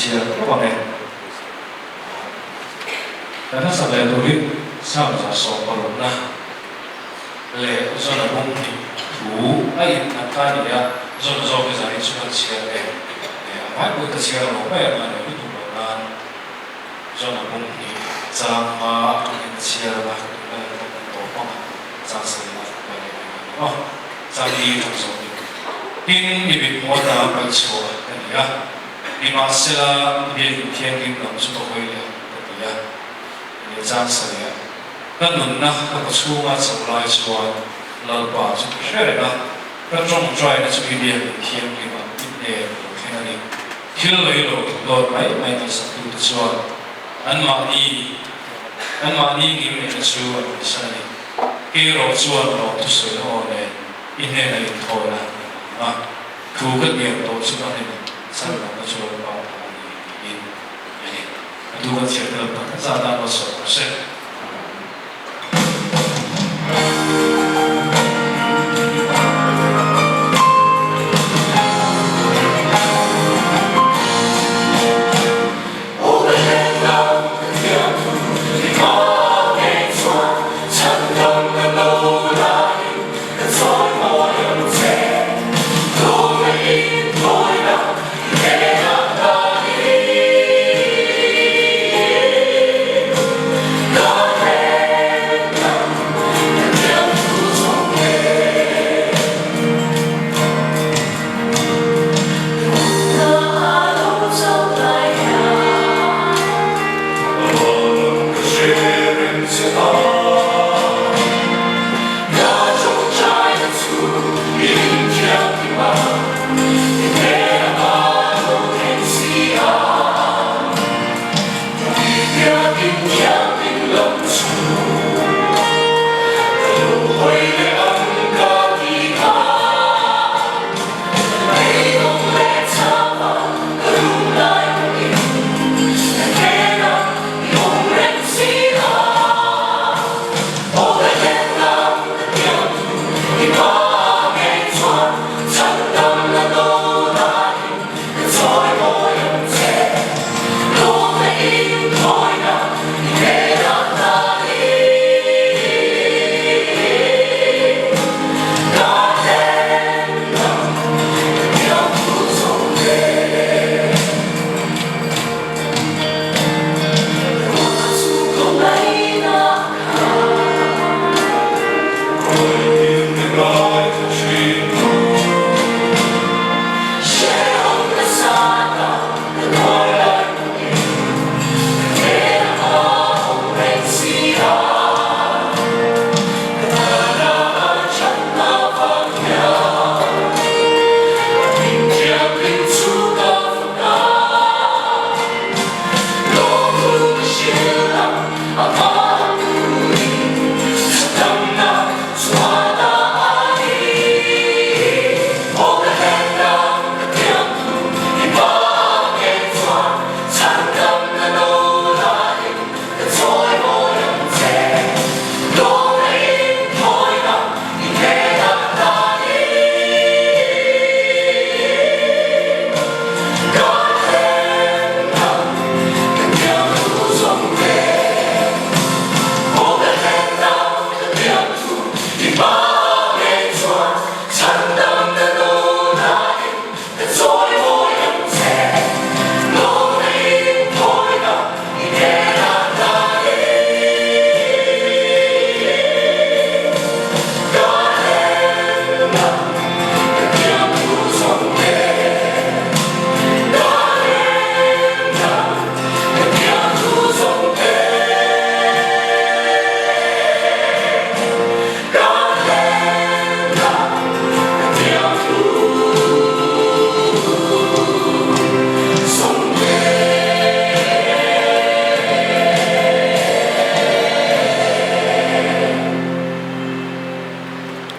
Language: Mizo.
chhiar tawp ang e. Kan hmasa leh tur hi Psalm 160 na leh Jona bung hnih thu a innghat kha a ni a, Jona zawk hi zanin chu kan chhiar e. A hmaipui ka chhiar lo mai ang a, leh lutuk loh nan Jona bung hnih chang hma atangin ka chhiar ang a, tunlai kan kan tawp ang a, chang sarih a kan leh mai ang aw. Chang li atang zawk in. Tin, i mit hmuh ata paih chhuah ka ni a. Nimahsela, Biakin Thianghlim lam chu ka hawi leh ang, ka ti a. Leh chang sarih a, ka nunna ka kaw chhunga chho lai chuan Lalpa chu ka hre reng a, ka tawngtaina chu i Biakin Thianghlimah i hnen lo thleng a ni. Thil lei lo dawt mai mai ngaihsaktute chuan anmahni anmahni ngilneihna chu an hawisan a ni. Kei erawh chuan lawmthusawi aw nen i hnena inthawina ka hmang a. Thu ka hniam tawh chu ka hnem chhan lo na chu Lalpa ta a ni tiin a ni. A thu kan chhiar tel tak zat a, Malsawm ka hre.